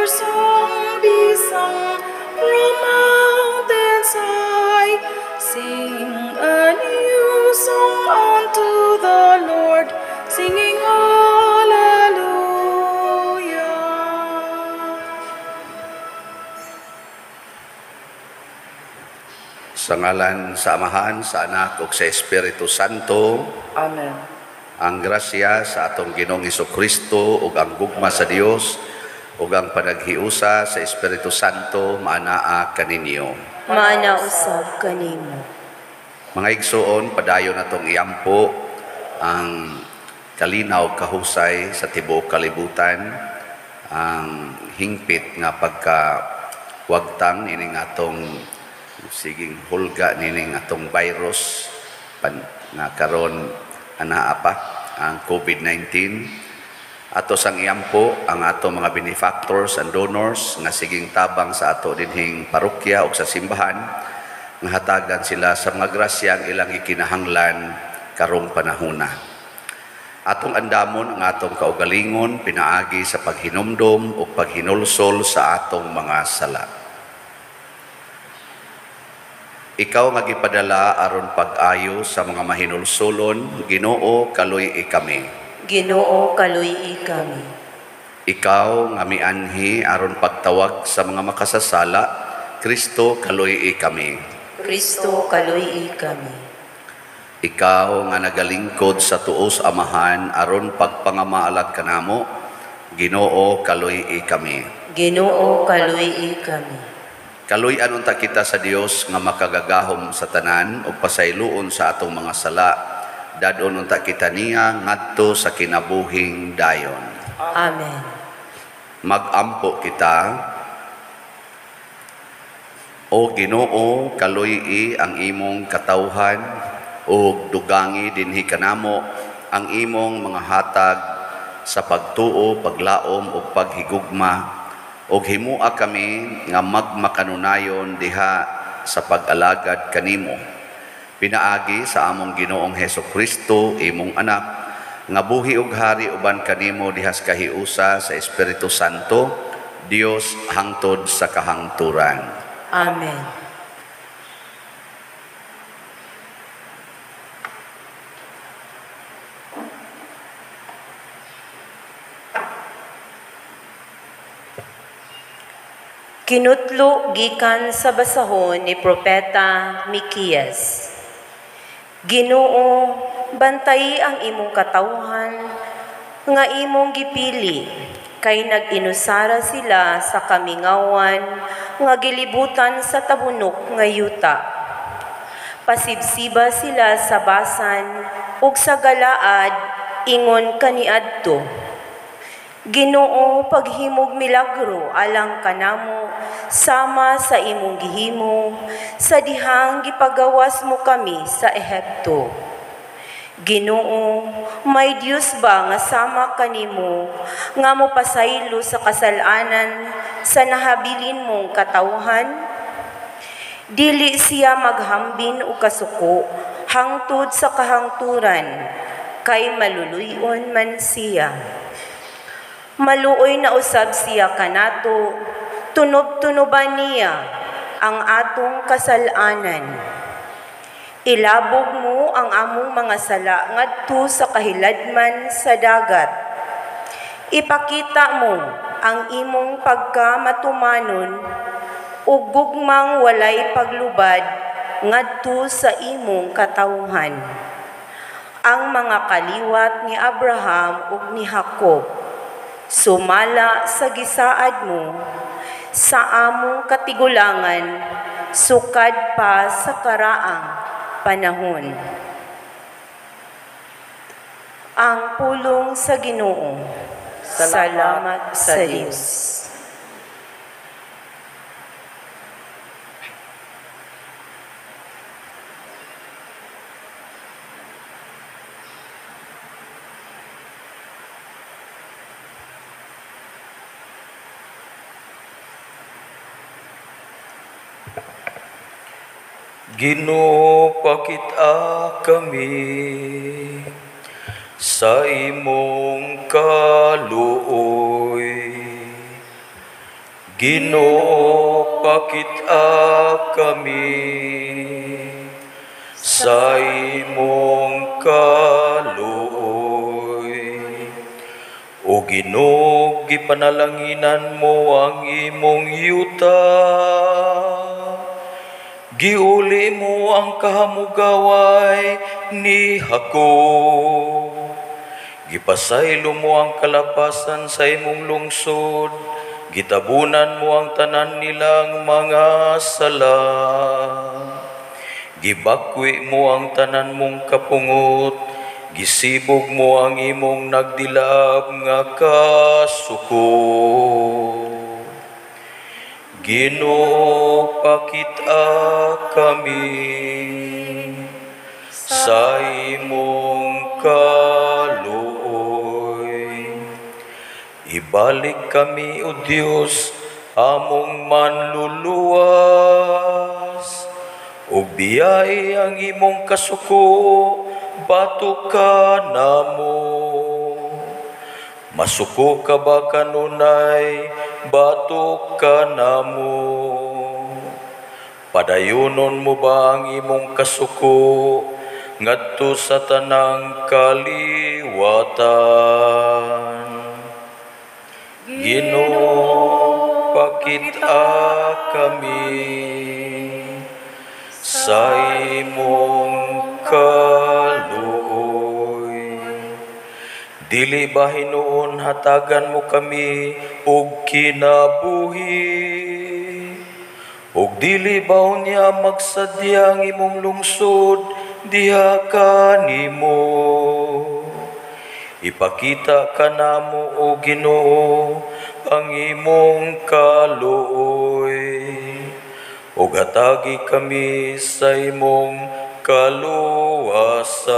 your song be sung from mountains high. Sing a new song unto the Lord, singing hallelujah. Sa ngalan sa Amahan, sa Anak ug sa Espiritu Santo. Amen. Ang grasya sa atong Ginoong Hesukristo ug ang gugma sa Dios ug ang panaghiusa sa Espiritu Santo maanaa kaninyo. Maana usab kanimo. Mga igsuon, padayon natong iampo ang kalinaw kahusay sa tibuok kalibutan, ang hingpit nga pagka wagtang ining atong siging hulga nining atong virus pan, nga karon anaa pa ang COVID-19. Ato sang iampo ang ato mga benefactors and donors nga siging tabang sa ato dinhing parokya o sa simbahan, nga hatagan sila sa mga grasya ang ilang gikinahanglan karong panahona. Atong andamon ang atong kaugalingon pinaagi sa paghinumdom o paghinulsol sa atong mga sala. Ikaw nga gipadala aron pag-ayo sa mga mahinulsolon, Ginoo, kaluy-i kami. Ginoo, kaluy-i kami. Ikaw nga mianhi aron pagtawag sa mga makasasala, Kristo, kaluy-i kami. Kristo, kaluy-i kami. Ikaw nga nagalingkod sa tuos Amahan aron pagpangamaalat kanamo, Ginoo, kaluy-i kami. Ginoo, kaluy-i kami. Kaluy-an unta kita sa Dios nga makagagahom sa tanan ug pasayloon sa atong mga sala. Dadon unta kita niya ngadto sa kinabuhing dayon. Amen. Magampo kita. O Ginoo, kaluy-i ang imong katawhan ug dugangi dinhi kanamo ang imong mga hatag sa pagtuo, paglaom ug paghigugma, ug himua kami nga magmakanunayon diha sa pag-alagad kanimo. Pinaagi sa among Ginoong Hesukristo, imong anak, nga buhi ug hari uban kanimo diha sa kahiusa sa Espiritu Santo, Dios hangtod sa kahangturan. Amen. Kinutlo gikan sa basahon ni Propeta Mikias. Ginoo, bantayi ang imong katawhan nga imong gipili, kay nag-inusara sila sa kamingawan nga gilibutan sa tabunok nga yuta. Pasibsiba sila sa basan ug sa Galaad ingon kaniadto. Ginoo, paghimog milagro alang kanamo sama sa imong gihimo sa dihang gipagawas mo kami sa Ehipto. Ginoo, may Dios ba nga sama kanimo nga mopasaylo sa kasalanan sa nahabilin mong katawhan? Dili siya maghambin o kasuko hangtod sa kahangturan, kay maluluyon man siya. Maluoy na usab siya kanato, tunob-tunoban niya ang atong kasalanan. Ilabog mo ang among mga sala ngadto sa kahiladman sa dagat. Ipakita mo ang imong pagkamatumanon ug gugmang walay paglubad ngadto sa imong katawhan. Ang mga kaliwat ni Abraham ug ni Jacob, sumala sa gisaad mo sa among katigulangan, sukad pa sa karaang panahon. Ang pulong sa Ginoo. Salamat sa Dios. Ginoo, pakita kami sa imong kaluoy. Ginoo, pakita kami sa imong kaluoy. O Ginoo, gipanalanginan mo ang imong yuta. Giuli mo ang kahamugaway ni Jacob. Gipasaylo mo ang kalapasan sa imong lungsod. Gitabunan mo ang tanan nilang mga sala. Gibakwi mo ang tanan mong kapungot. Gisibog mo ang imong nagdilaab nga kasuko. Ginoo, pakita kami sa imong kaluoy. Ibalik kami, O Dios, among manluluwas, ug biyai ang imong kasuko, batok ka namo. Masuko ka ba kanunay, batok ka namo. Padayonon mo ba ang imong kasuko ngadto sa tanang kaliwatan? Ginoo, pakita kami sa imong kaluoy. Dili ba hinuon hatagan mo kami og kinabuhi? Og dili ba unya magsadya ang imong lungsod diha kanimo? Ipakita kanamo, o Ginoo, ang imong kaluoy, ug hatagi kami sa imong kaluwasan.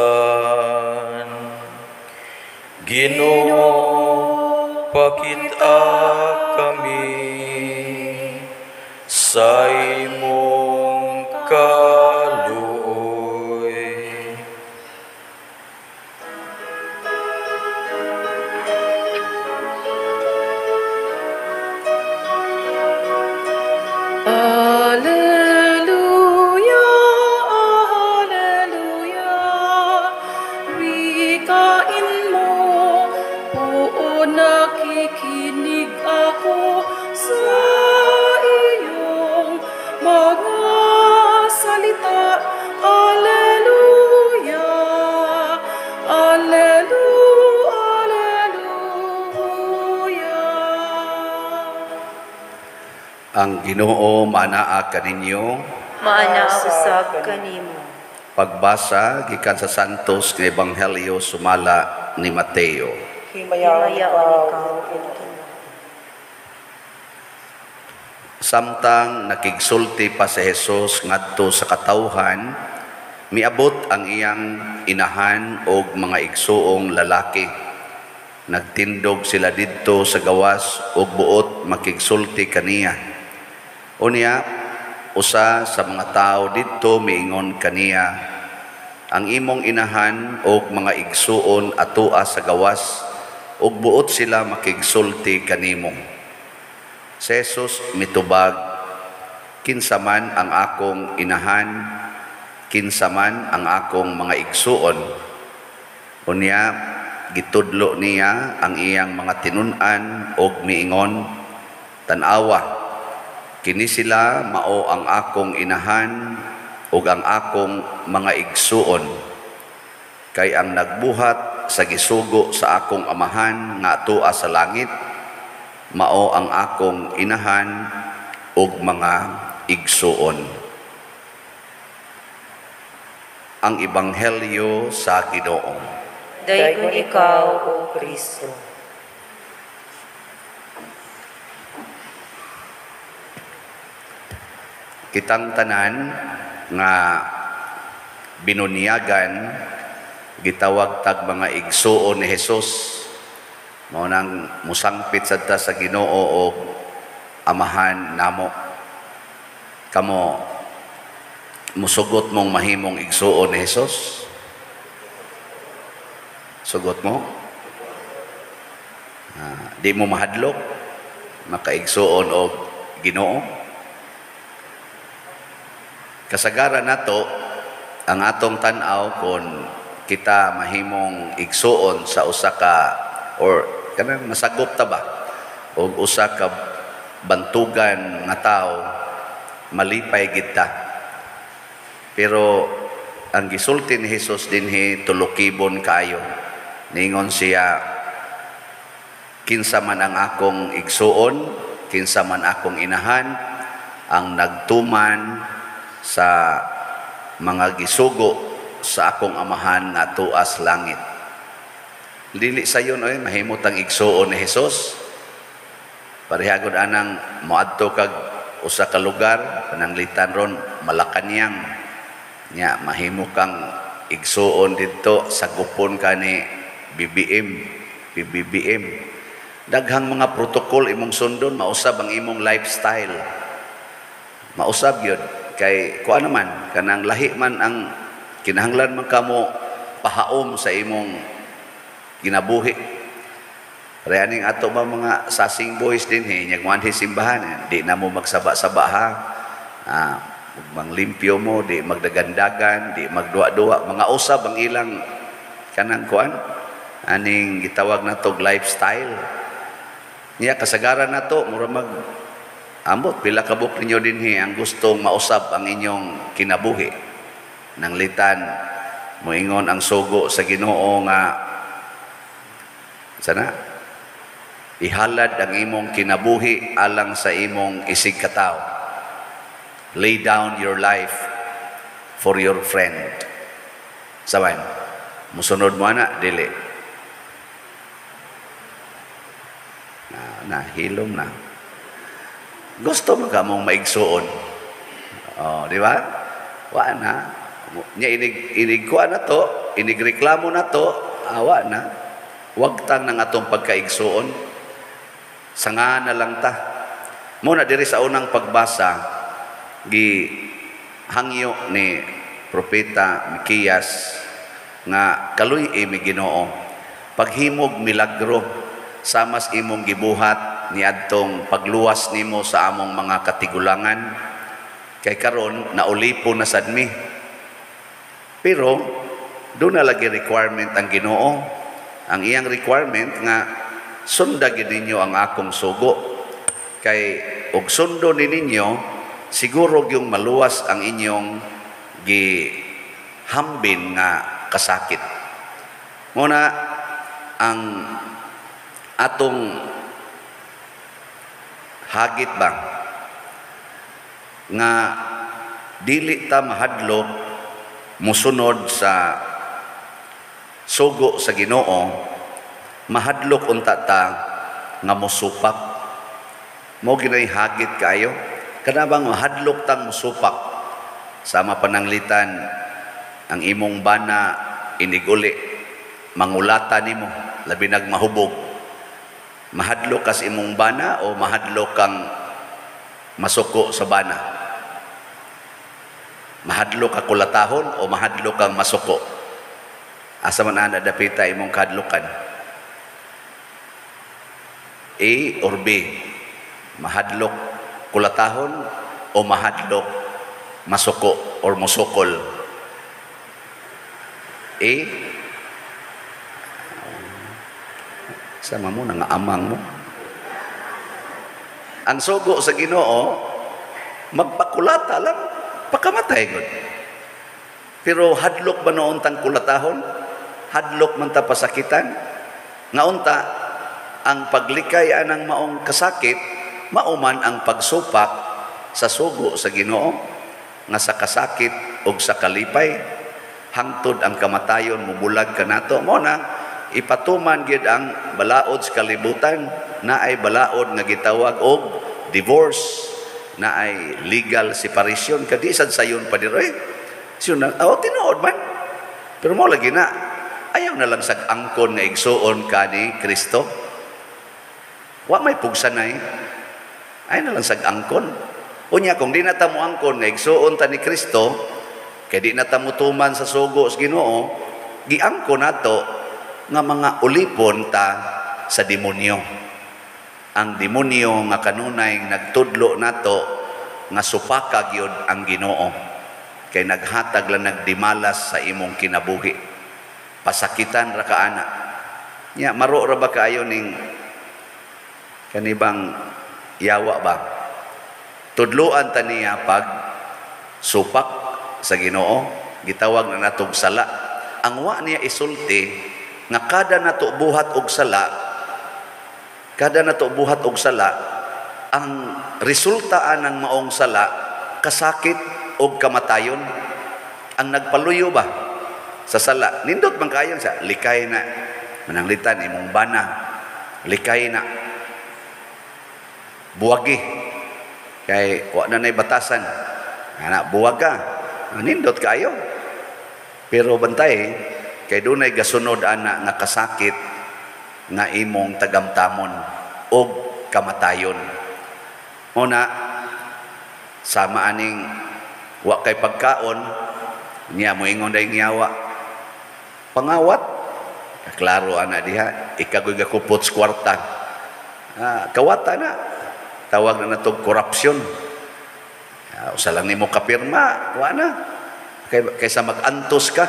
Ginoo, pakita kami sa imong kaluoy. Alleluia, Alleluia, wikain mo, oo, nakikinig ako sa iyong mga salita. Alleluia, Alleluia, Alleluia. Ang Ginoo maanaa kaninyo. Maanaa usab kanimo. Pagbasa gikan sa Santos nga Ebanghelyo sumala ni Mateo. Himayaon ikaw, O Ginoo. Samtang nakigsulti pa si Jesus ngadto sa katawhan, miabot ang iyang inahan og mga igsuong lalaki. Nagtindog sila didto sa gawas og buot makigsulti kaniya. Unya, usa sa mga tao didto miingon kaniya, ang imong inahan og mga igsuon atoa sa gawas ug buot sila makigsulti kanimo. Si Jesus mitubag, kinsa man ang akong inahan, kinsa man ang akong mga igsuon. Unya, gitudlo niya ang iyang mga tinun-an og miingon, tan-awa, kini sila mao ang akong inahan ug ang akong mga igsuon. Kay ang nagbuhat sa gisugo sa akong amahan nga atoa sa langit, mao ang akong inahan ug mga igsuon. Ang Ebanghelyo sa Ginoo. Daygon ikaw, O Kristo. Kitang tanan nga binunyagan, gitawag tag mga igsuon ni Jesus. Mao nang musangpit sad ta sa Ginoo og amahan namo. Kamo musugot mong mahimong igsuon ni Jesus? Sugot mo? Di mo mahadlok makaigsuon og Ginoo? Kasagaran nato ang atong tan-aw kon kita mahimong igsuon sa usa ka or kanang masagop ta ba og usa ka bantugan nga tawo, malipay gid ta. Pero ang gisulti ni Jesus dinhi, tulukibon kayo. Ningon siya, "Kinsa man ang akong igsuon, kinsa man akong inahan ang nagtuman sa mga gisugo sa akong Amahan nga tuas langit." Dili sayon oy mahimot ang igsuon ni Jesus. Parehagod anang moadto kag usa ka lugar, pananglitan ron Malacañang. Nya mahimo kang igsuon didto, sagupon ka ni BBM, PBBM. Daghang mga protocol imong sundon, mausab ang imong lifestyle. Mausab gyud kay kuan naman kanang lahi man ang kinahanglan man kamo pahaom sa imong ginabuhi. Reaning ato ba mga sasing boys dinhi, nyag moanhi simbahan, di na mo magsaba-saba ha. Manglimpyo mo, di magdagandagan, di magduwa-duwa, mga usab ang ilang kanang kuan aning gitawag na tog lifestyle. Niya kasagaran na to, mura mag ambot pila ka buok ninyo dinhi ang gustong mausab ang inyong kinabuhi. Nanglitan moingon ang sugo sa Ginoo nga sana ihalad ang imong kinabuhi alang sa imong isig katawo. Lay down your life for your friend. Saban, musunod mo ana, dili. Na, na hilom na. Gusto mo ka mong maigsuon. Oh, di ba? Wa na. Nya inig kuha na to, inig reklamo na to, awa na. Wagtang ng atong pagkaigsuon. Sanga na lang ta. Muna diri sa unang pagbasa, gi hangyo ni Propeta Mikiyas nga kaluy-i mi Ginoo. Paghimog milagro samas imong gibuhat niadtong pagluwas nimo sa among mga katigulangan, kay karon naulipon na sad mi. Pero do na lagi requirement ang Ginoo. Ang iyang requirement nga sunda gid ninyo ang akong sugo, kay og sundo ni ninyo siguro gyung maluwas ang inyong gihambin nga kasakit. Muna ang atong hagit ba nga dili ta mahadlok musunod sa sugo sa Ginoo, mahadlok unta ta nga mosupak. Mo ginay hagit kaayo kana bang mahadlok tang mosupak sama pananglitan ang imong bana iniguli, mangulata nimo labi nag mahubog. Mahadlok kas imong bana o mahadlok kang masuko sa bana? Mahadlok ka kulatahon o mahadlok kang masuko? Asa man ana dapita imong kahadlokan? A or B? Mahadlok kulatahon o mahadlok masuko or musukol? A? Sama mo, nangaamang mo. Ang sugo sa Ginoo, magpakulata lang, pakamatay gud. Pero hadlok ba noon tang kulatahon? Hadlok man ta pasakitan? Nga unta, ang paglikay anang maong kasakit, mauman ang pagsupak sa sugo sa Ginoo, nga sa kasakit og sa kalipay, hangtod ang kamatayon mubulag kanato. Mo na ipatuman gyud ang balaod sa kalibutan, naay balaod nga gitawag og divorce, naay legal separation, kadi sad sayon pa diri. Siyo na, oh, tinuod man. Pero mo lagi na, ayaw na lang sag angkon nga igsuon ka ni Kristo. Wa may pugsanay. Ayaw na lang sag angkon. Unya, kung di na ta mo angkon nga igsuon ta ni Kristo, kay di na ta mo tuman sa sugo sa Ginoo, giangkon nato nga mga ulipon ta sa demonyo. Ang demonyo nga kanunay nagtudlo nato nga supaka gyud ang Ginoo kay naghatag lang nagdimalas sa imong kinabuhi. Pasakitan ra ka ana. Nya maro ra ba kaayo ning kanibang yawa ba? Tudloan ta niya pag supak sa Ginoo, gitawag na natog sala. Ang wa niya isulti nga kada nato buhat og sala, kada nato buhat og sala, ang resulta anang maong sala kasakit og kamatayon. Ang nagpaluyo ba sa sala, nindot man kayo siya, likay na mananglitan imong bana, likay na buwagi kay wa na nay batasan ana, buwaga, nindot kayo. Pero bantay kay dunay gasunod ana nga kasakit nga imong tagamtamon og kamatayon. Una sama aning wa kay pagkaon niya moingon dayong yawa, pangawat. Klaro ana diha, ikagoy gakupot sa kwarta. Kawata na, tawag na natog korupsyon. Usa lang nimo kapirma, wa na kaysa mag-antos ka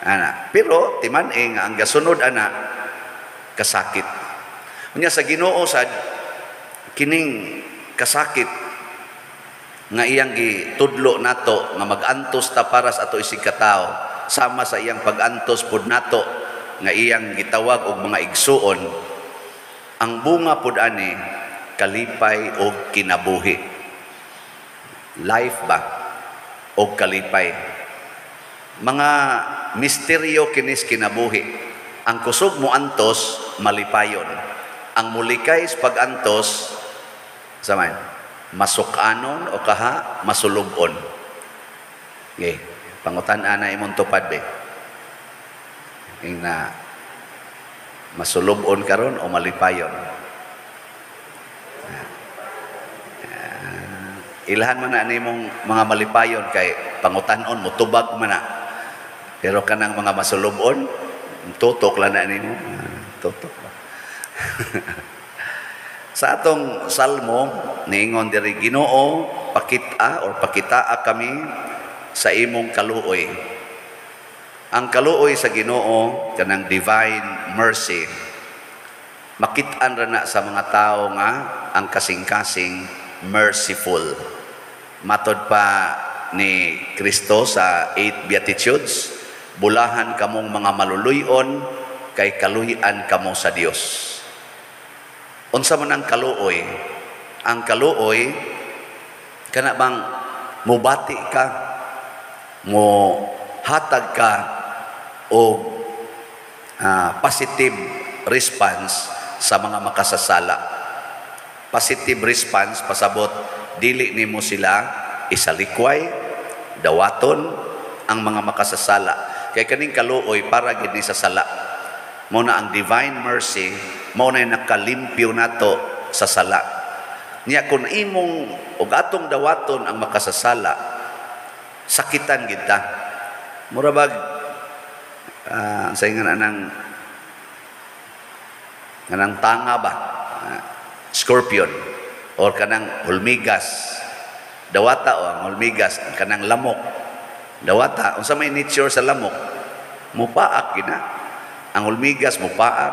ana. Pero timan-e nga ang gasunod ana kasakit. Unya sa Ginoo sad kining kasakit nga iyang gitudlo nato nga mag-antos ta para sa ato isig katawo, sama sa iyang pag-antos pud nato nga iyang gitawag og mga igsuon. Ang bunga pud ani kalipay og kinabuhi. Life ba og kalipay. Mga misteryo kinis kinabuhi. Ang kusog mo antos malipayon. Ang mulikay sa pag-antos saman masukanon o kaha masulubon. Okay, pangutan-an na imong tupad be. Ing na masulubon karon o malipayon. Ilhan man na nimong mga malipayon kay pangutan-on mo tubag man na. Pero kanang mga masulubon tutok lang na nimo. Tutok. Sa atong salmo niingon diri, Ginoo, pakita or pakitaa kami sa imong kaluoy. Ang kaluoy sa Ginoo kanang divine mercy. Makit-an ra na sa mga tao nga ang kasing-kasing merciful. Matod pa ni Kristo sa 8 Beatitudes, bulahan kamong mga maluluyon kay kaluy-an kamo sa Dios. Unsa man ang kaluoy? Ang kaluoy kana bang mubati ka, mo hatag ka og positive response sa mga makasasala. Positive response pasabot dili nimo sila isalikway, dawaton ang mga makasasala. Kay kaning kaluoy para gid ni sa sala. Mao na ang divine mercy, mao na nakalimpyo nato sa sala. Niya kun imong og atong dawaton ang makasasala, sakitan gid ta. Mura bag sa ingon anang kanang tanga ba, scorpion or kanang hulmigas. Dawata o ang hulmigas, kanang lamok. Dawata unsa may nature sa lamok? Mupaak gina. Ang hulmigas mupaak.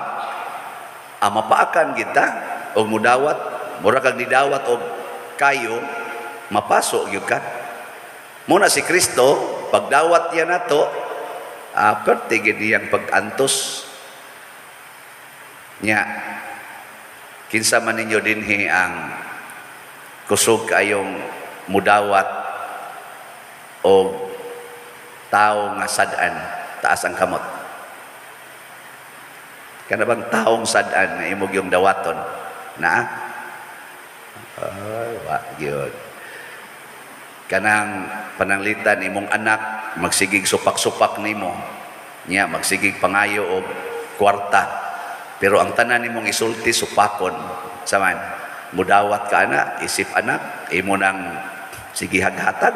Ang mapaakan kita og mudawat, mura kag nidawat og kayo, mapaso gyud ka. Muna si Kristo pagdawat niya nato, perte gid niyang pag-antos. Nya kinsa man ninyo dinhi ang kusog kaayong mudawat og tao nga sad-an, taas ang kamot. Kana bang taong sad-an nga imong yung dawaton? Na? Ay, wa gyud. Kanang pananglitan imong anak magsigig supak-supak nimo. Nya magsigig pangayo og kwarta. Pero ang tanan nimong isulti supakon. Saman, mudawat ka ana, isip anak, imo nang sigihag hatag.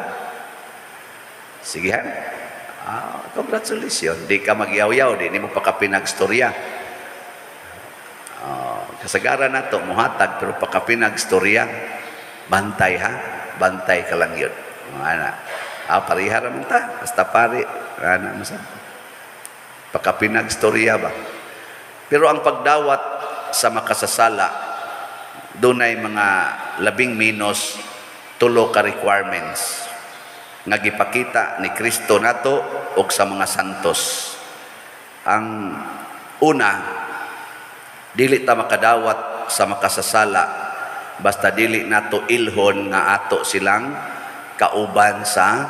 Sigihan. Congratulations. Di ka magyaw-yaw, di nimo pakapinagstorya. Kasagaran nato muhatag pero pakapinag storya, bantay ha, bantay ka lang yun. Ana. Ah, pareha ra man ta, basta pare, ana masab. Pakapinag storya ba. Pero ang pagdawat sa makasasala, dunay mga labing minos tulo ka requirements nga gipakita ni Kristo nato og sa mga santos. Ang una, dili ta makadawat sa makasasala basta dili nato ilhon nga ato silang kauban sa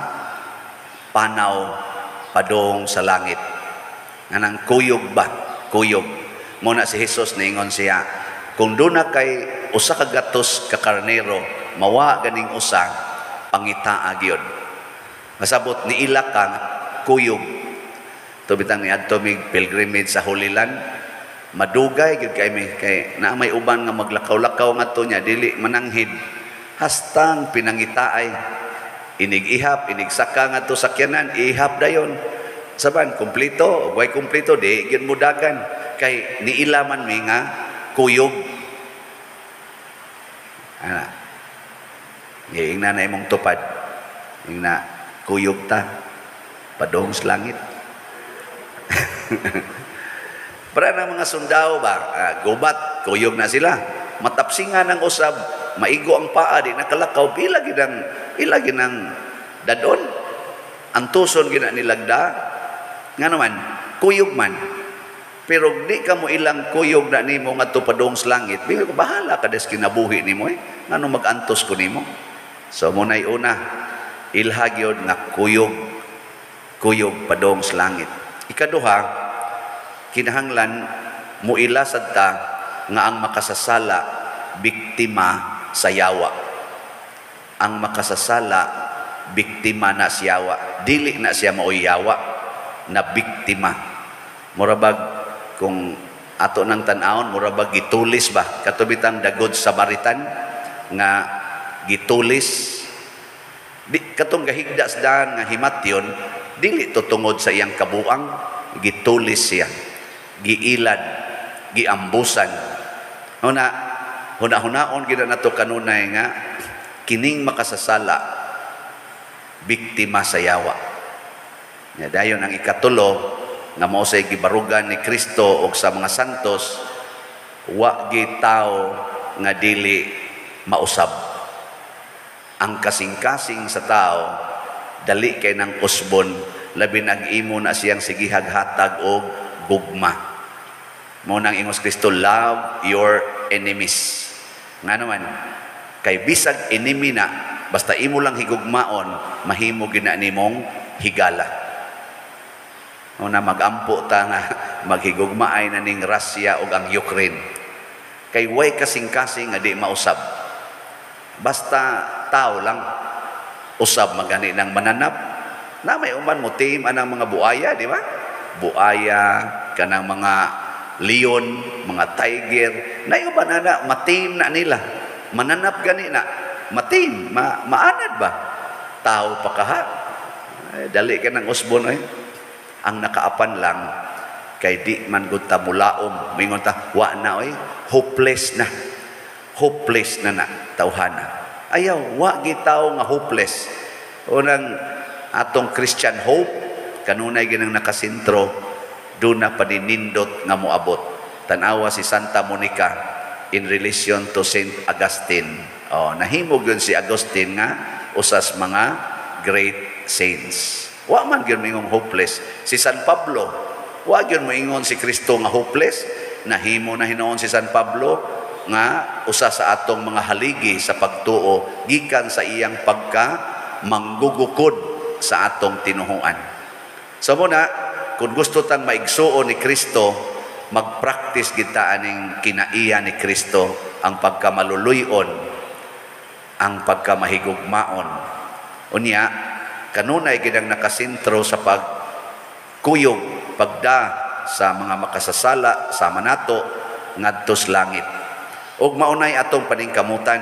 panaw padong sa langit. Nganang kuyog ba? Kuyog. Muna si Jesus niingon siya, kung duna kay usa ka gatos ka karnero, mawa ganing usa, pangitaa gyud. Masabot ni ila ka kuyog. Tubitang niadto mig pilgrimage sa Holy Land, madugay gyud kay mi kay naa may uban nga maglakaw-lakaw ngadto niya dili mananghid. Hastang pinangitaay inig-ihap, inigsaka ngadto sakyanan, ihap dayon. Saban kumpleto, way kumpleto di gyud mudagan kay niila man mi nga kuyog. Ana. Giingna na imong tupad. Ingna kuyog ta padong sa langit. Para ng mga sundao ba, gubat, kuyog na sila. Matapsingan ang usab, maigo ang paa, di nakalakaw, ila ginang dadon. Antuson gina nilagda. Nga naman, kuyog man. Pero di ka mo ilang kuyog na nimo ngadto padung sa langit, bi ko bahala ka des kinabuhi nimo eh. Ngano mag-antos ko nimo? So munay una, ilha gyud nga kuyog, kuyog padung sa langit. Ikaduha, kinahanglan muila sad ta nga ang makasasala biktima sa yawa. Ang makasasala biktima na siya yawa. Dili na siya maoy yawa na biktima. Murabag kung ato nang tan-awon, murabag gitulis ba katubitang the Good Samaritan nga gitulis di, katong gahigda sa daan nga himatyon dili to tungod sa iyang kabuang, gitulis siya, giilad, giambusan. Una huna-hunaon gid nato kanunay nga kining makasasala biktima sa yawa. Nya dayon ang ikatulo nga mao say gibarugan ni Kristo og sa mga santos, wa gi tawo nga dili mausab. Ang kasing-kasing sa tao dali kay nang usbon, labi nag imo na siyang sigihag hatag og gugma. Mao nang ingos Kristo, love your enemies. Nga naman kay bisag enemy na, basta imo lang higugmaon, mahimo gina nimong higala. Una magampo ta nga maghigugmaay na ning Russia ug ang Ukraine. Kay way kasing-kasing nga di mausab. Basta tao lang usab magani ng mananap. Na may uman mo team anang mga buaya, di ba? Buaya kanang mga leon, mga tiger, na uban ana matim na nila. Mananap gani na, matim, maanad ba? Tao pa kaha. Ay, dali ka ng usbon ay. Ang nakaapan lang kay di man gud ta mulaom, mingon ta wa na oy, hopeless na. Hopeless na na tawhana. Ayaw, wa gitaw nga hopeless. Unang atong Christian hope kanunay ginang nakasentro, duna paninindot nga moabot. Tan-awa si Santa Monica in relation to Saint Augustine. Oh, nahimog yun si Augustine nga usas mga great saints. Wa man gyud moingon hopeless. Si San Pablo, wa gyud moingon si Kristo nga hopeless. Nahimo na hinuon si San Pablo nga usa sa atong mga haligi sa pagtuo gikan sa iyang pagka manggugukod sa atong tinuhuan. So muna, kung gusto tang maigsuon ni Kristo, magpractice kita aning kinaiya ni Kristo, ang pagkamaluluyon, ang pagkamahigugmaon. Unya, kanunay ginang nakasentro sa pagkuyog, pagda sa mga makasasala sama nato ngadto sa langit. Ug maunay atong paningkamutan.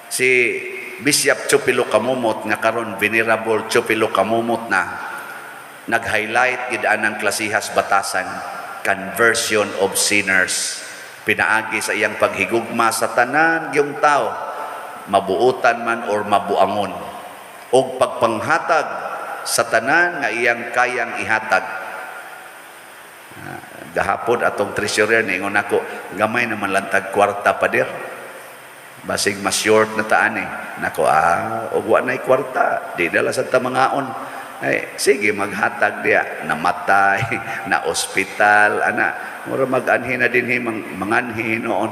Si Bishop Chupilo Camomot nga karon Venerable Chupilo Camomot na nag-highlight gid anang klasihas batasan, conversion of sinners. Pinaagi sa iyang paghigugma sa tanan gyung tao, mabuotan man or mabuangon, og pagpanghatag sa tanan nga iyang kayang ihatag. Gahapon atong treasurer niingon ako, gamay naman lang tag kwarta, pader. Basig mas short na taan eh. Nako, og wa na'y kwarta, di dala sa tamangaon. Ay, sige, maghatag diya. Namatay, na ospital, ana. Mura mag-anhi na din manganhi noon.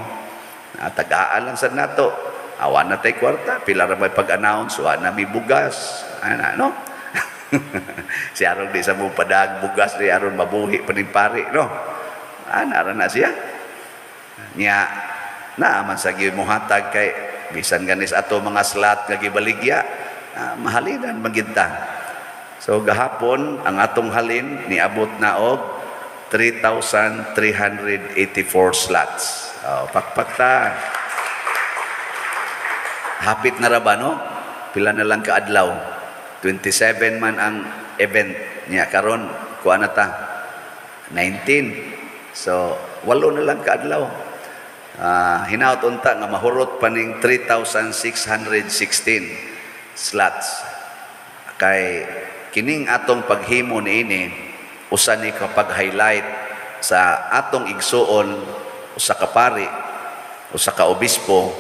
Tagaan lang sa nato. Awa na tay kwarta, pila ra may pag-announce, wa na may bugas. Ana, no? Si aron di sa mo padag bugas di aron mabuhi pa ning pari, no? Ana ra na siya. Nya naaman sa gyud mohatag kay bisan ganis ato mga slot nga gibaligya, mahalinan magitta. So gahapon ang atong halin niabot na og 3,384 slots. Oh, pakpak ta. Hapit na ra ba, no? Pila na lang kaadlaw. 27 man ang event niya karon, kuha na ta 19. So 8 na lang kaadlaw. Hinaut unta nga mahurot pa ning 3,616 slots. Kay kining atong paghimo niini usa ni kapag highlight sa atong igsuon, usa ka pari, usa ka obispo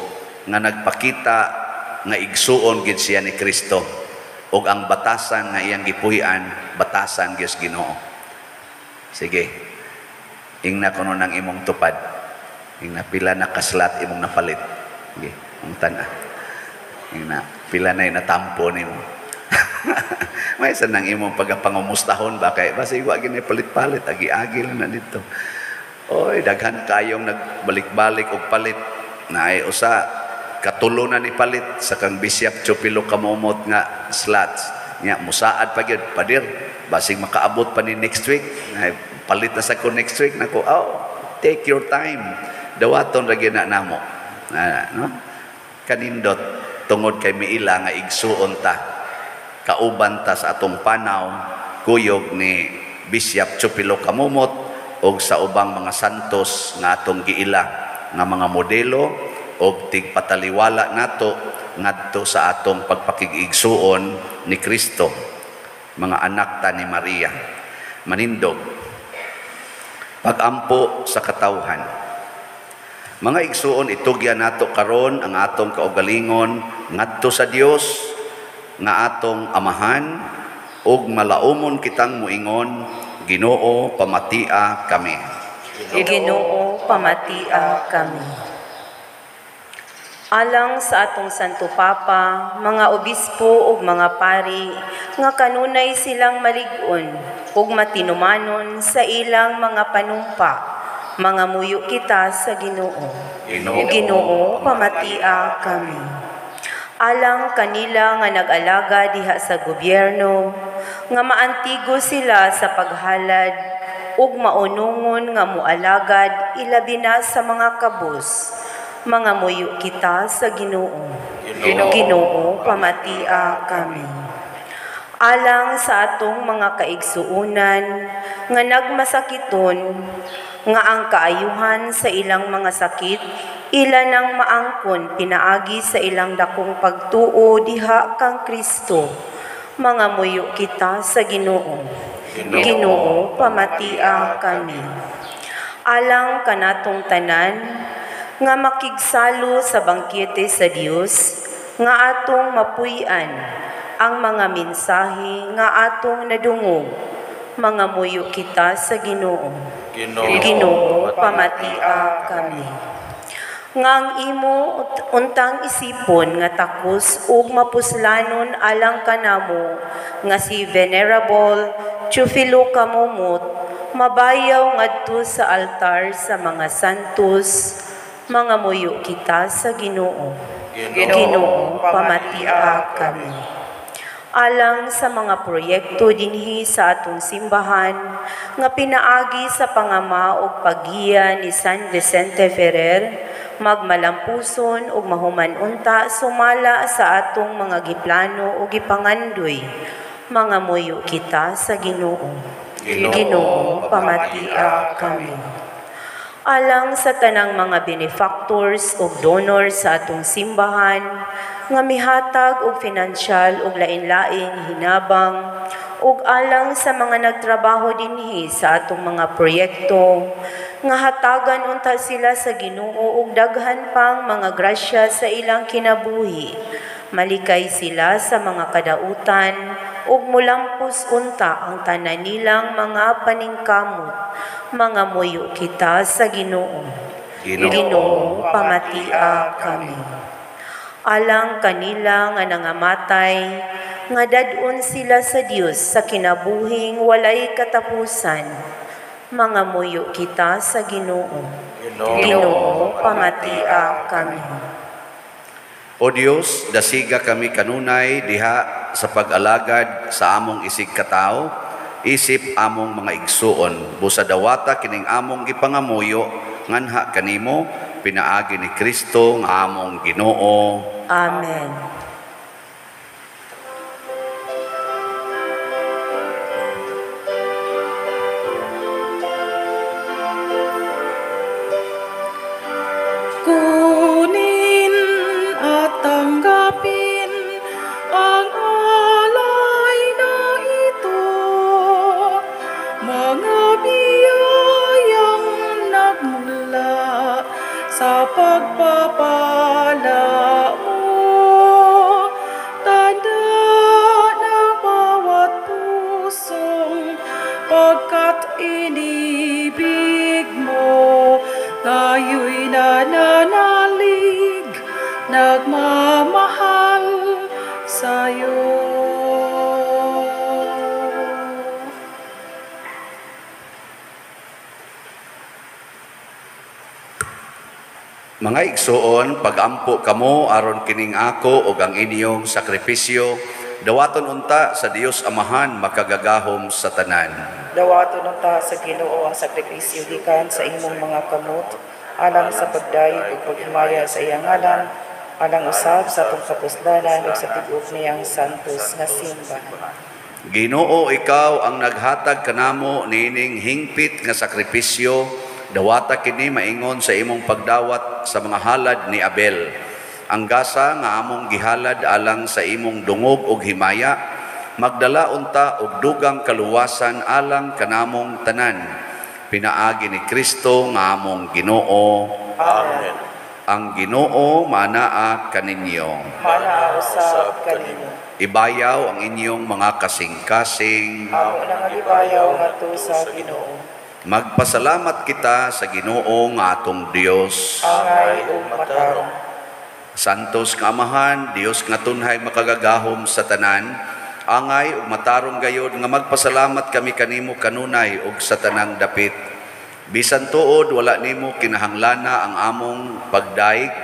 nga nagpakita nga igsuon gid siya ni Kristo ug ang batasan nga iyang gipuy-an batasan gyud Ginoo. Sige, ingna kuno nang imong tupad, ingna pila na kaslat imong napalit. Sige, ang tan-a, ingna pila na natampo nimo. May sa nang imong pagapangumustahon ba kay basi wa gini palit-palit, agi-agi lang na dito. Oy, daghan kayong nagbalik-balik og palit na ay usa katulo na ni palit sa kang Bishop Chupilo Camomot nga slots. Nya musaad pa gyud, padir, basig makaabot pa ni next week. Ay, palit na sa ko next week nako. Oh, take your time. Dawaton ra gyud na namo. No? Kanindot tungod kay miila nga igsuon ta. Kauban ta sa atong panaw kuyog ni Bishop Chupilo Camomot og sa ubang mga santos nga atong giila nga mga modelo og tigpataliwala nato ngadto sa atong pagpakig-igsuon ni Kristo, mga anak ta ni Maria. Manindog pagampo sa katawhan. Mga igsuon, itugyan nato karon ang atong kaugalingon ngadto sa Dios nga atong amahan ug malaumon kitang muingon, Ginoo, pamatia kami. Ginoo, pamatia kami. Alang sa atong Santo Papa, mga obispo ug mga pari nga kanunay silang malig-on ug matinumanon sa ilang mga panumpa, mga muyo kita sa Ginoo. Ginoo, pamatia kami. Alang kanila nga nag-alaga diha sa gobyerno, nga maantigo sila sa paghalad ug maunungon nga mualagad ilabi na sa mga kabus, mga muyo kita sa Ginoo. Ginoo, pamatia kami. Alang sa atong mga kaigsuunan nga nagmasakiton, nga ang kaayuhan sa ilang mga sakit ila nang maangkon pinaagi sa ilang dakong pagtuo diha kang Kristo, mga muyo kita sa Ginoo. Ginoo, pamatia kami. Alang kanatong tanan nga makigsalo sa bangkete sa Dios, nga atong mapuy-an ang mga mensahe nga atong nadungog, mga muyo kita sa Ginoo. Ginoo, pamatia kami. Nga ang imo untang isipon nga takos ug mapuslanon alang kanamo nga si Venerable Teofilo Camomot mabayaw ngadto sa altar sa mga santos, mga muyo kita sa Ginoo. Ginoo, pamatia kami. Alang sa mga proyekto dinhi sa atong simbahan nga pinaagi sa pangama ug paggiya ni San Vicente Ferrer, magmalampuson ug mahuman unta sumala sa atong mga giplano ug gipangandoy, mga muyo kita sa Ginoo. Ginoo, pamatia kami. Alang sa tanang mga benefactors ug donors sa atong simbahan nga mihatag og finansyal ug lain-laing hinabang ug alang sa mga nagtrabaho dinhi sa atong mga proyekto nga hatagan unta sila sa Ginoo og daghan pang mga grasya sa ilang kinabuhi. Malikay sila sa mga kadautan ug mulampos unta ang tanan nilang mga paningkamot. Mga muyo kita sa Ginoo. Ginoo, pamatia kami. Alang kanila nga nangamatay, nga dad-on sila sa Dios sa kinabuhing walay katapusan. Mga muyo kita sa Ginoo. Ginoo, pamatia kami. O Dios, dasiga kami kanunay diha sa pag-alagad sa among isig katawo, isip among mga igsuon. Busa dawata kining among gipangamuyo nganha kanimo, pinaagi ni Kristo nga among Ginoo. Amen. Kunin at tanggapin ang alay na ito, mga biyayang nagmula sa pagpapala mo. Tanda ng bawat pusong pagkat inibig mo, tayo'y nananalig, nagmamahal sa'yo. Mga igsuon, pagampo kamo aron kining ako ug ang inyong sakripisyo, dawaton unta sa Dios Amahan makagagahom sa tanan. Dawaton unta sa Ginoo ang sakripisyo gikan sa imong mga kamot, alang sa pagdayeg ug paghimaya sa iyang ngalan, alang usab sa atong kapuslanan ug sa tibuok niyang santos nga simbahan. Ginoo, ikaw ang naghatag kanamo niining hingpit nga sakripisyo, dawata kini maingon sa imong pagdawat sa mga halad ni Abel. Ang gasa nga among gihalad alang sa imong dungog ug himaya, magdala unta og dugang kaluwasan alang kanamong tanan. Pinaagi ni Kristo nga among Ginoo. Amen. Ang Ginoo manaa kaninyo. Manaa usab kanimo. Ibayaw ang inyong mga kasing-kasing. Amo nang ibayaw ngadto sa Ginoo. Magpasalamat kita sa Ginoo nga atong Dios. Angay ug matarong. Santos nga Amahan, Dios nga tunhay makagagahom sa tanan, angay ug matarong gayod nga magpasalamat kami kanimo kanunay ug sa tanang dapit. Bisan tuod wala nimo kinahanglana ang among pagdaig,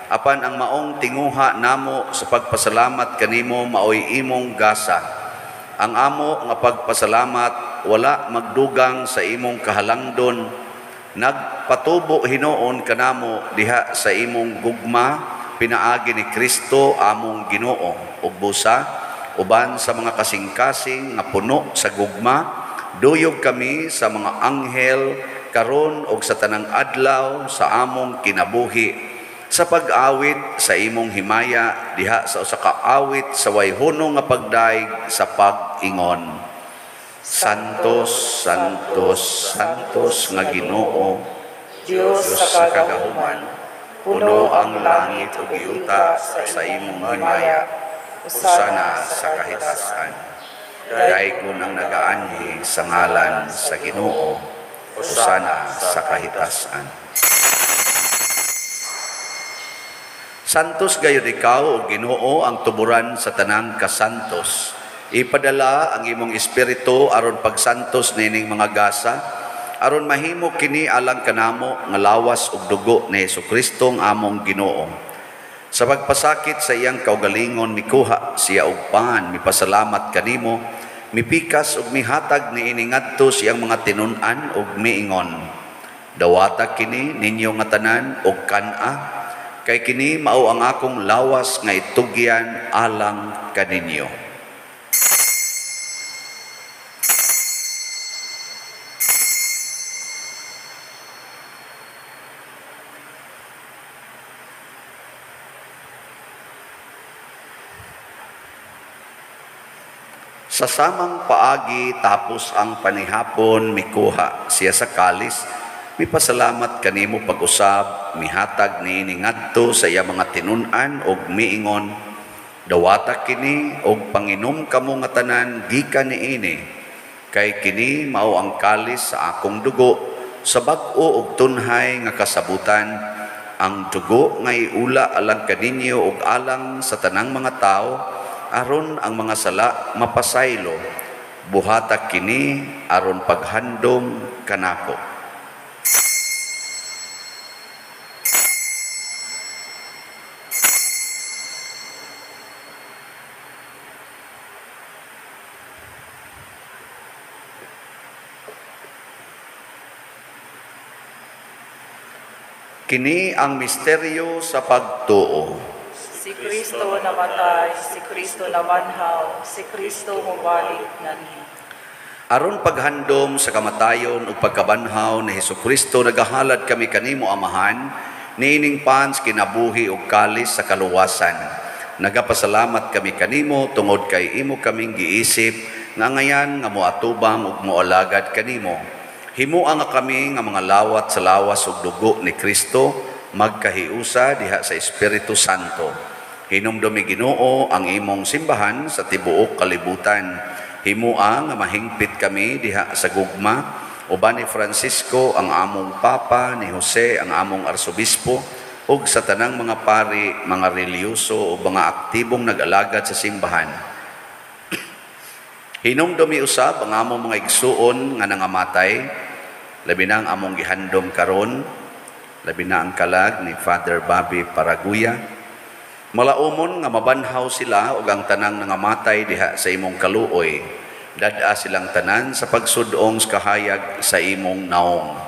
apan ang maong tinguha namo sa pagpasalamat kanimo maoy imong gasa. Ang amo nga pagpasalamat wala magdugang sa imong kahalangdon, nagpatubo hinuon kanamo diha sa imong gugma pinaagi ni Kristo among Ginoo. Ug busa uban sa mga kasing-kasing nga puno sa gugma, duyog kami sa mga anghel karon og sa tanang adlaw sa among kinabuhi, sa pag-awit sa imong himaya diha sa usa ka awit sa way hunong nga pagdaig sa pag-ingon. Santos, Santos, Santos nga Ginoo, Dios sa kagahuman, puno ang langit ug yuta sa imong himaya, usana sa kahitasan. Daygon ang nagaanhi sa ngalan sa Ginoo, usana sa kahitasan. Santos gayud ikaw, o Ginoo, ang tuburan sa tanang kasantos. Ipadala ang imong espiritu aron pagsantos nining mga gasa, aron mahimo kini alang kanamo nga lawas ug dugo ni Hesukristo ang among Ginoo. Sa pagpasakit sa iyang kaugalingon, mikuha siya og pan, mipasalamat kanimo, mipikas ug mihatag niini ngadto sa iyang mga tinun-an ug miingon. Dawata kini ninyo nga tanan og kan-a, kay kini mao ang akong lawas nga itugyan alang kaninyo. Sa samang paagi tapos ang panihapon, mikuha siya sa kalis, mipasalamat kanimo pag-usab, mihatag niini ngadto sa iya mga tinun-an og miingon, dawata kini og panginom kamo nga tanan gikan niini, kay kini mao ang kalis sa akong dugo sa bag-o og tunhay nga kasabutan, ang dugo nga iula alang kaninyo ug alang sa tanang mga tawo, aron ang mga sala mapasaylo. Buhata kini aron paghandom kanako. Kini ang misteryo sa pagtuo. Si Kristo namatay, si Kristo namanhaw, si Kristo mubalik nganhi. Aron paghandom sa kamatayon ug pagkabanhaw ni Hesukristo, nagahalad kami kanimo, Amahan, niining pans kinabuhi ug kalis sa kaluwasan. Nagapasalamat kami kanimo tungod kay imo kaming giisip nga ngayan nga moatubang ug moalagad kanimo. Himua nga kami nga mga lawat sa lawas ug dugo ni Kristo, magkahiusa diha sa Espiritu Santo. Hinumdumi Ginoo ang imong simbahan sa tibuok kalibutan. Himua nga mahingpit kami diha sa gugma uban ni Francisco ang among Papa, ni Jose ang among Arsobispo, ug sa tanang mga pari, mga relihiyoso o mga aktibong nag-alagad sa simbahan. Hinumdumi usab ang among mga igsuon nga nangamatay, labi na ang among gihandom karon, labi na ang kalag ni Father Bobby Paraguya. Malaumon nga mabanhaw sila ug ang tanang nangamatay diha sa imong kaluoy. Dad-a silang tanan sa pagsudong sa kahayag sa imong naong.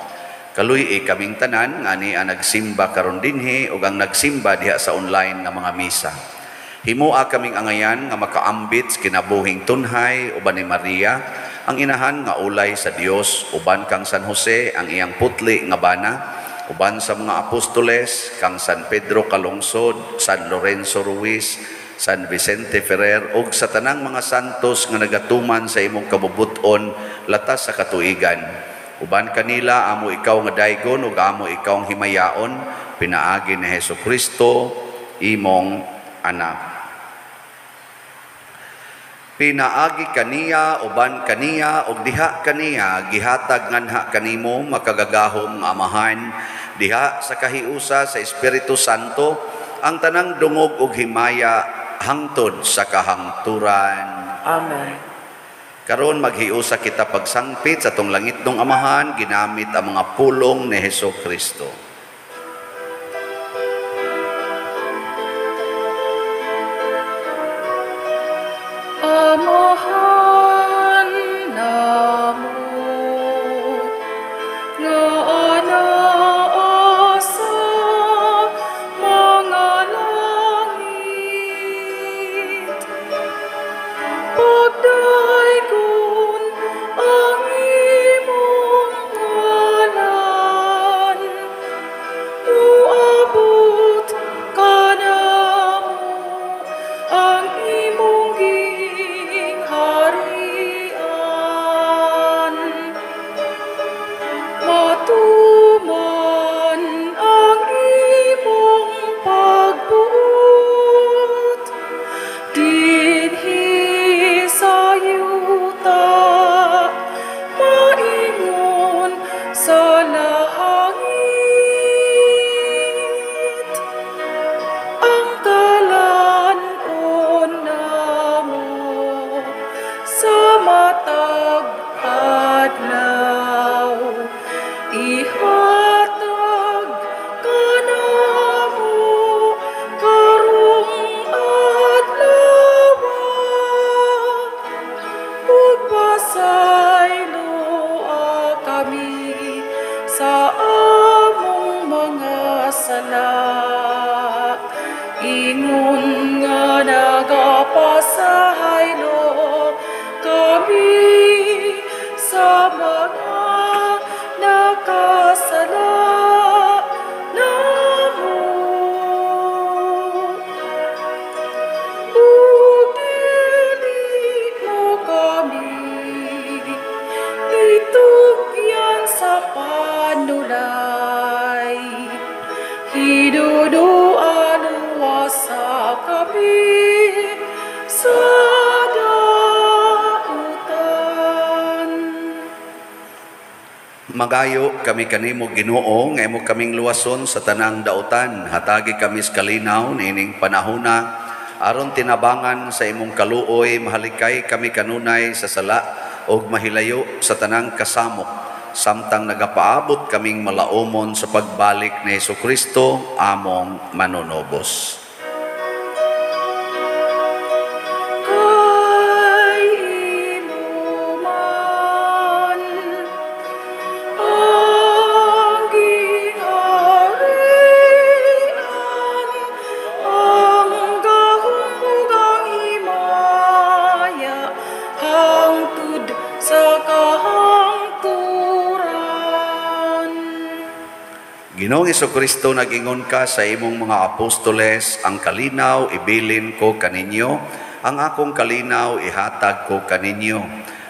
Kaluy-i kaming tanan nga ni ang nagsimba karon dinhi ug ang nagsimba diha sa online nga mga misa. Himua kaming angayan nga makaambit sa kinabuhing tunhay uban ni Maria, ang inahan nga ulay sa Dios, uban kang San Jose ang iyang putli nga bana, uban sa mga apostoles kang San Pedro Calungsod, San Lorenzo Ruiz, San Vicente Ferrer, ug sa tanang mga santos nga nagatuman sa imong kabubut-on latas sa katuigan. Uban kanila amo ikaw nga daygon ug amo ikaw ang himayaon, pinaagi ni Hesukristo imong anak. Pinaagi kaniya, uban kaniya, ug diha kaniya, gihatag nganha kanimo makagagahom nga Amahan, diha sa kahiusa sa Espiritu Santo, ang tanang dungog ug himaya hangtod sa kahangturan. Amen. Karon maghiusa kita pagsangpit sa atong langitnong Amahan, ginamit ang mga pulong ni Hesukristo. Amahan namo nga anaa sa mga langit, pagdaygon ang imong ngalan, muabot kanamo ang imong gingharian. Matuman ang imong pagbuot dinhi sa yuta, maingon sa langit. Ang kalan-on namo sa matag adlaw, ihatag kanamo karong adlaw, ug pasayloa kami sa among mga sala, ingon nga nagapasaylo kami sa mga nakasala namo. Ug dili mo kami sa dautan. Magayo kami kanimo Ginoo nga imo kaming luwason sa tanang dautan. Hatagi kami sa kalinaw niining panahona aron tinabangan sa imong kaluoy, mahalikay kami kanunay sa sala ug mahilayo sa tanang kasamok, samtang nagapaabot kaming malaumon sa pagbalik ni Hesukristo among manunobos. Kay imo man ang gingharian, ang gahom ug ang himaya, hangtod sa kahangturan. Ginoong Hesukristo, nag-ingon ka sa imong mga apostoles, ang kalinaw ibilin ko kaninyo, ang akong kalinaw ihatag ko kaninyo.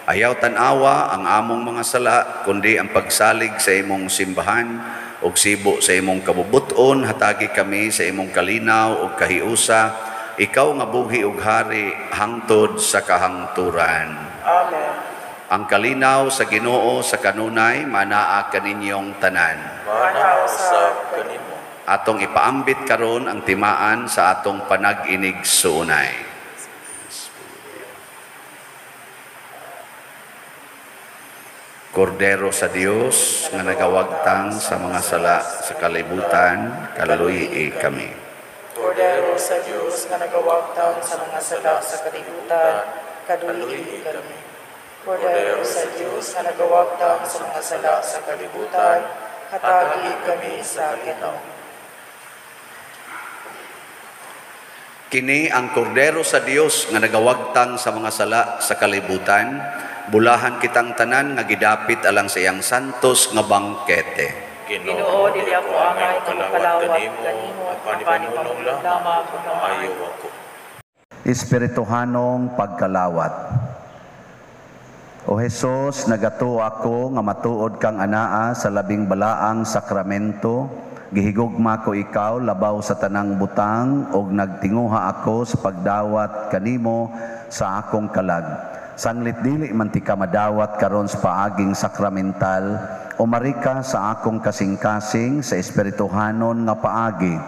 Ayaw tan-awa ang among mga sala, kundi ang pagsalig sa imong simbahan ug sibo sa imong kabubuton, hatagi kami sa imong kalinaw ug kahiusa, ikaw nga buhi ug hari hangtod sa kahangturan. Amen. Ang kalinaw sa Ginoo sa kanunay manaa kaninyong tanan. Manaa usab kanimo. Atong ipaambit karon ang timaan sa atong panag-inig suunay. Kordero sa Dios nga nagawagtang sa mga sala sa kalibutan, kaluyi kami. Kordero sa Dios nga nagawagtang sa mga sala sa kalibutan, kaluyi kami. Kordero sa Dios nga nagawagtang sa mga sala sa kalibutan, hatagi kami sa Ginoo. Kini ang kordero sa Dios nga nagawagtang sa mga sala sa kalibutan, bulahan kitang tanan nga gidapit alang sa iyang santos nga bangkete. Ginoo, dili ako angay nga makalawat makalawat kanimo, kanimo, apan apan ipanulong ipanulong lamang lamang kung kung maayo maayo ako. Espirituhanong pagkalawat. O Jesus, nagatuo ako nga matuod kang anaa sa labing balaang sakramento, gihigugma ko ikaw labaw sa tanang butang ug nagtinguha ako sa pagdawat kanimo sa akong kalag. Sanglit dili man ti ka madawat karon sa paaging sakramental, umari ka sa akong kasing-kasing sa espirituhanon nga paagi.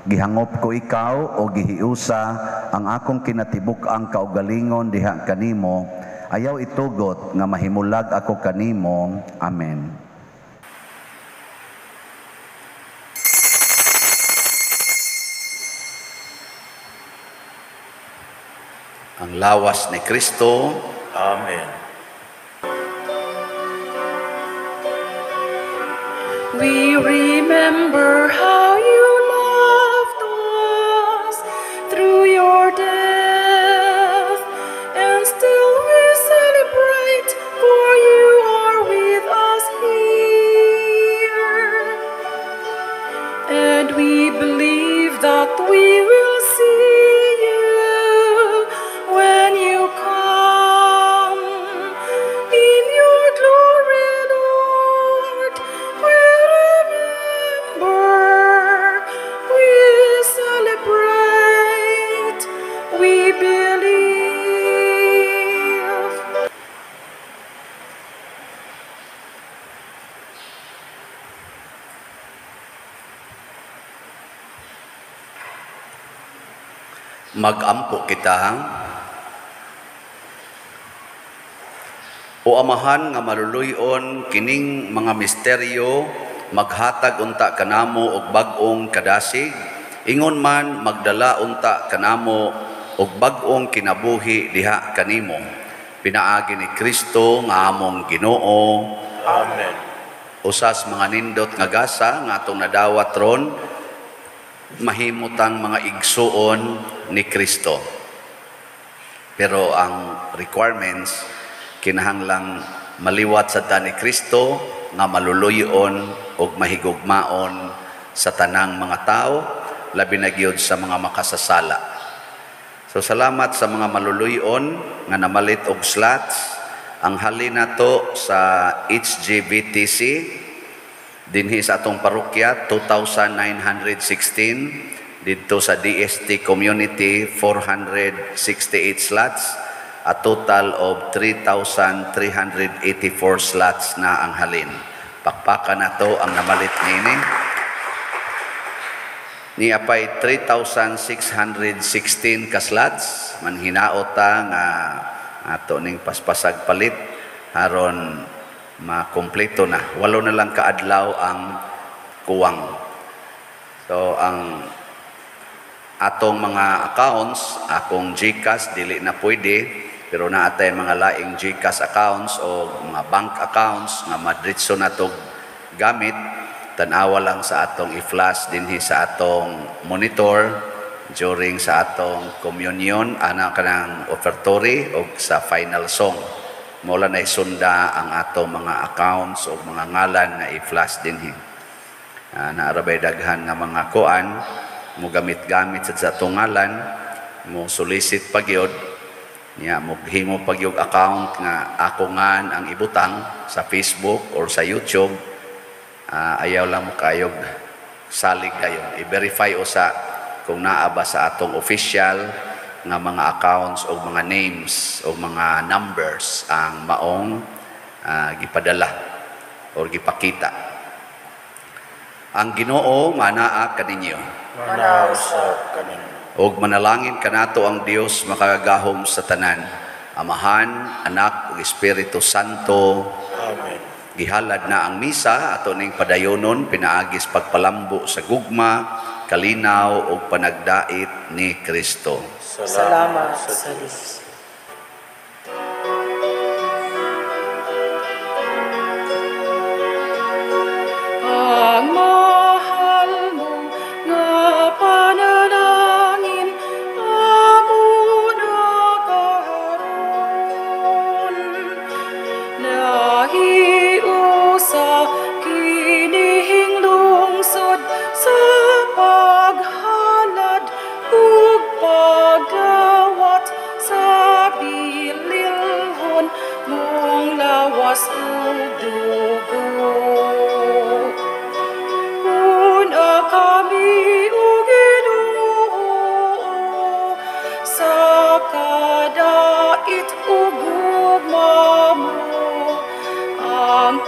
Gihangop ko ikaw o gihiusa ang akong kinatibuk-ang kaugalingon diha kanimo. Ayaw itugot nga mahimulag ako kanimo. Amen. Ang lawas ni Kristo. Amen. We remember how you loved us through your death, and still we celebrate, for you are with us here. And we believe that we will see you when you come in your glory, Lord. We remember, we celebrate, we believe. Magampo kita. O Amahan nga maluluyon kining mga misteryo, maghatag unta kanamo og bag-ong kadasig, ingon man magdala unta kanamo og bag-ong kinabuhi diha kanimo. Pinaagi ni Kristo nga among Ginoo. Amen. Usas mga nindot nga gasa nga atong nadawat ron, mahimutang mga igsuon ni Kristo. Pero ang requirements, kinahanglang maliwat sa ta ni Kristo nga maluluyon ug mahigugmaon sa tanang mga tao, labi na gyud sa mga makasasala. So salamat sa mga maluluyon nga namalit og slots. Ang hali nato sa HGBTC dinhi sa atong parokya 2,916, Didto sa DST community 468 slots, a total of 3,384 slots na ang halin. Pakpakan nato ang namalit niini. Niya pa'y 3,616 ka slots, manhinaot ta nga ato ning paspasag palit aron makumpleto na. 8 na lang kaadlaw ang kuwang. So ang atong mga accounts, akong GCash dili na pwede, pero naatay mga laing GCash accounts o mga bank accounts nga madritso na tog gamit. Tan-awa lang sa atong i-flash dinhi sa atong monitor during sa atong communion, ana kanang offertory o sa final song. Mola na isunda ang atong mga accounts o mga ngalan nga i-flash dinhi. Naarabay daghan nga mga kuan mo gamit-gamit sa atong ngalan, mo solicit pagyod niya, mo himo pagyog account nga ako ngan ang ibutang sa Facebook or sa YouTube. Ayaw lang mo kayog salig kayo. I-verify usa kung naa ba sa atong official nga mga accounts o mga names o mga numbers ang maong gipadala or gipakita. Ang Ginoo manaa kaninyo. Manaa usab kaninyo. Og manalangin kanato ang Dios makagagahom sa tanan, Amahan, Anak ug Espiritu Santo. Amen. Gihalad na ang misa ato ning padayonon pinaagis pagpalambo sa gugma, kalinaw ug panagdait ni Kristo. Salamat sa Dios. Ang mahal mo nga panalangin amo na karon. Nahiusa kinihing lungsod sa paghalad ug pagdawat sa bililhon mong lawas ug dugo. Una kami o Ginoo sa kadait ug gugma mo, ang